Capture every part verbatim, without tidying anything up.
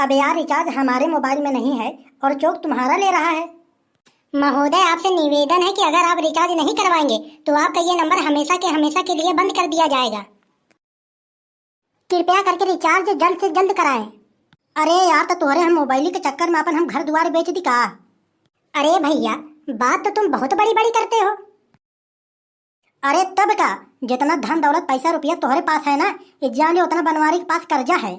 अब यार, रिचार्ज हमारे मोबाइल में नहीं है और चौक तुम्हारा ले रहा है। महोदय, आपसे निवेदन है कि अगर आप रिचार्ज नहीं करवाएंगे तो आपका ये नंबर हमेशा के हमेशा के लिए बंद कर दिया जाएगा। कृपया करके रिचार्ज जल्द से जल्द कराएं। अरे यार, तो तोहरे हम मोबाइल के चक्कर में अपन हम घर दुआर बेच दी का? अरे भैया, बात तो तुम बहुत बड़ी बड़ी करते हो। अरे तब का, जितना धन दौलत पैसा रुपया तोहरे पास है ना, ये जान लो उतना बनवारी के पास कर्जा है।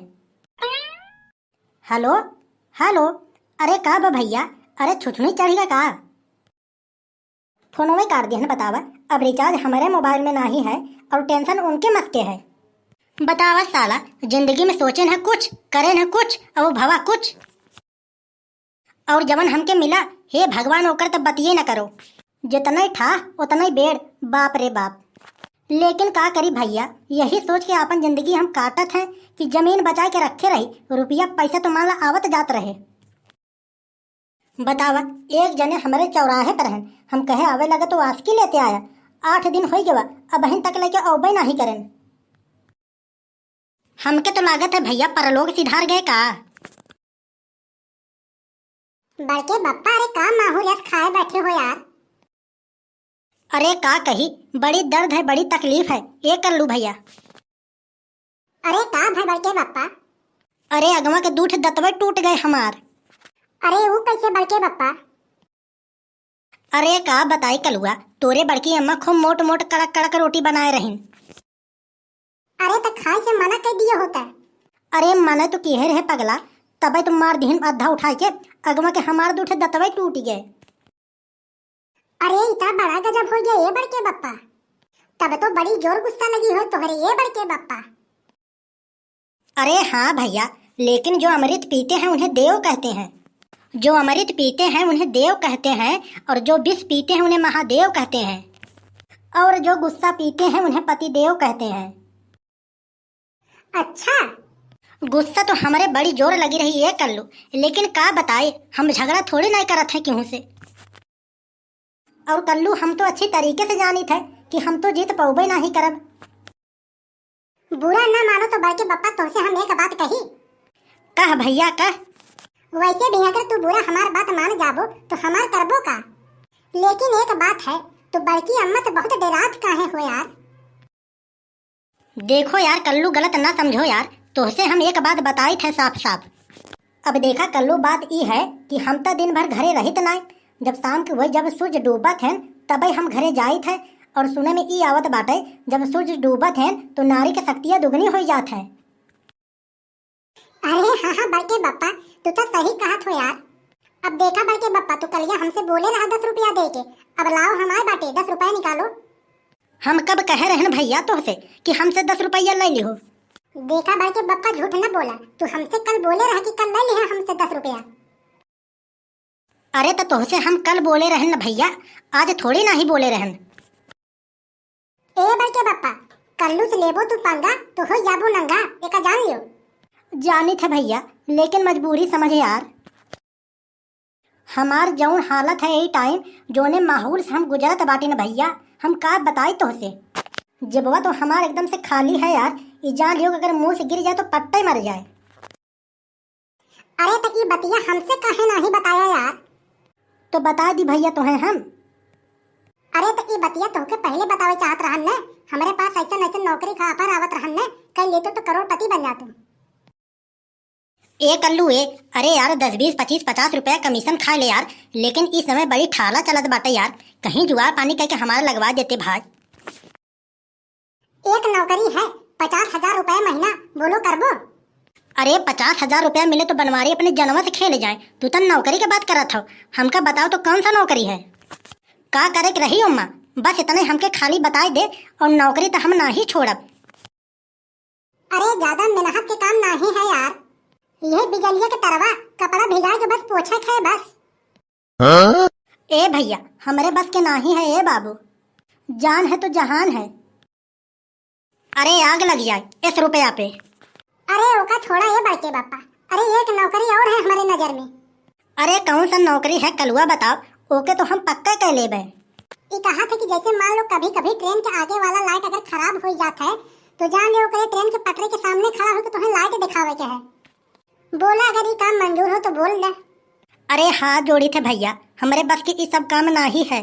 हेलो, हेलो, अरे का बा भैया, अरे छुछुनी चढ़ी गा का? फोनवे काट दिहन, बतावा, अब रिचार्ज हमरे मोबाइल में नाही है और टेंशन उनके मस के है। बतावा साला, जिंदगी में सोचे न कुछ, करे न कुछ, और भवा कुछ। और जवन हमके मिला, हे भगवान, ओकर त बतिये न करो। जितने ठाह, उतने बेड़, बाप रे बाप। लेकिन का करी भैया, यही सोच के आपन जिंदगी हम काटत हैं कि जमीन बचाए के रखे रही, रुपया पैसा तो मान ला आवत जात रहे। बतावा, एक जने हमरे चौराहे पर हैं, हम कहे आवे लगा तो आसकी लेते आया। आठ दिन होई गवा, अबहिन तक लेके औबे नाही करेन। हमके तो लागत है भैया, परलोक सिधार गए का? बड़के बप्पा, अरे का माहौल यस खाए बैठे हो यार? अरे का कही, बड़ी दर्द है, बड़ी तकलीफ है, ए कल्लू भैया। अरे का भय बड़के बप्पा? अरे अगवा के दूठ दतवे टूट गए हमार। अरे ऊ कैसे बड़के बप्पा? अरे का बताई कलुआ, तोरे बड़की अम्मा खूब मोट मोट कड़क कड़क रोटी बनाए रहिन। अरे त खाए से मना कर दिए होता। अरे मना तो किहे रहे पगला, तबे तो मार दिहिन अद्धा उठाए के, अगवा के हमार दूठे दतवे टूट गए। अरे इतना बड़ा गजब हो गया ये बड़के बप्पा, तब तो बड़ी जोर गुस्सा लगी हो तोहरे ये बड़के बप्पा। अरे हाँ भैया, लेकिन जो अमृत पीते हैं उन्हें देव कहते हैं, जो अमृत पीते हैं उन्हें देव कहते हैं, और जो विष पीते हैं उन्हें महादेव कहते हैं, और जो गुस्सा पीते हैं उन्हें पतिदेव कहते हैं। अच्छा, गुस्सा तो हमरे बड़ी जोर लगी रही है कल्लू, लेकिन का बताए, हम झगड़ा थोड़ी नहीं करत हैं केहू से। और कल्लू, हम तो अच्छी तरीके से जानित है कि हम तो जीत पौबे नहीं करब। बुरा ना मानो तो बड़के बप्पा, तोहसे हम एक बात कही। कह भैया कह। वैसे भी अगर तू बुरा हमार बात मान जाबो तो हमार करबो का? लेकिन एक बात है, तू बड़की अम्मा से बहुत डेरात काहे हो यार? देखो यार कल्लू, गलत ना समझो यार, तोहसे हम एक बात बताइत है साफ साफ। अब देखा कल्लू, बात ई है कि हम त दिन भर घरे रहित नाय, जब शाम के वही जब सूरज डूबत है तबे हम घरे जाइत है, और सुने में ई आवत बाटे जब सूरज डूबत है तो नारी के शक्तियाँ दुगनी हो जात है। अरे हाँ हाँ बड़के बप्पा, तू तो सही कहत हो यार। अब देखा बड़के बप्पा, तू कलिया हमसे बोले रहा दस रुपया दे के, अब लाओ हमारे बाटे दस रुपया निकालो। हम कब कहे रहन भैया तोहसे कि हमसे दस रुपया ले लिहो? देखा बड़के बप्पा झूठ न बोला, तू हमसे कल बोले रहा कि कल ले लिहा हमसे दस रुपया। अरे त तोहसे हम कल बोले रहन न भैया, आज थोड़ी नाही बोले रहन। ए बड़के बप्पा, कल्लू से लेबो तू पंगा तो हो जाबो नंगा, एका जान लियो। जानित है भैया, लेकिन मजबूरी समझ यार। हमार जौन हालत है यही टाइम, जौने माहौल से हम गुजरत बाटी न भैया, हम का बताई तोहसे। जेबवा तो हमार एकदम से खाली है यार, ई जान लियो कि अगर मुंह से गिर जाए तो पट्टे मर जाए। अरे त ई बतिया हमसे काहे नाही बताया यार? तो बता दी भैया तोहे हम। अरे त ई बतिया तोहके पहले बतावे चाहत रहन ने, हमरे पास ऐसन ऐसन नौकरी का ऑफर आवत रहन ने, कर लेतो तो करोड़पति बन जातू। ए कल्लू ए, अरे यार दस बीस पच्चीस पचास रुपया कमीशन खा ले यार, लेकिन इस समय बड़ी ठाला चलत बाटे यार, कहीं जुगाड़ पानी करके हमारा लगवा देते भाई। एक नौकरी है, पचास हजार रुपया महीना, बोलो करबो? अरे पचास हजार रुपया मिले तो बनवारी अपने जनवा से खेले जाए, तू तन नौकरी के बात करत हो, हमका बताओ तो कौन सा नौकरी है? का करे के रही ओम्मा, बस इतने हमके खाली बताई दे और नौकरी तो हम नाही छोड़ब। अरे ज्यादा मेहनत के काम नाही है यार, यह बिजलिया के तरवा कपड़ा भिगा के बस पोछे के है बस। ए भैया, हमरे बस के नाही है ए बाबू, जान है तो जहान है। अरे आग लग जाए इस रुपया पे। अरे ओका छोड़ा ए बड़के बापा, अरे एक नौकरी और है हमरे नजर में। अरे कौन सा नौकरी है कलुआ बताओ, ओके तो हम पक्का कह लेबे। ई कहा थे कि जैसे मान लो कभी कभी ट्रेन के आगे वाला लाइट अगर खराब हो जात है तो जान ले ओकरे ट्रेन के पटरी के सामने खड़ा होके तुम्हें लाइट दिखावे के है। बोला, अगर ई काम मंजूर हो तो बोल दे। अरे हाथ जोड़ी थे भैया, हमरे बस की ई सब काम नाही है।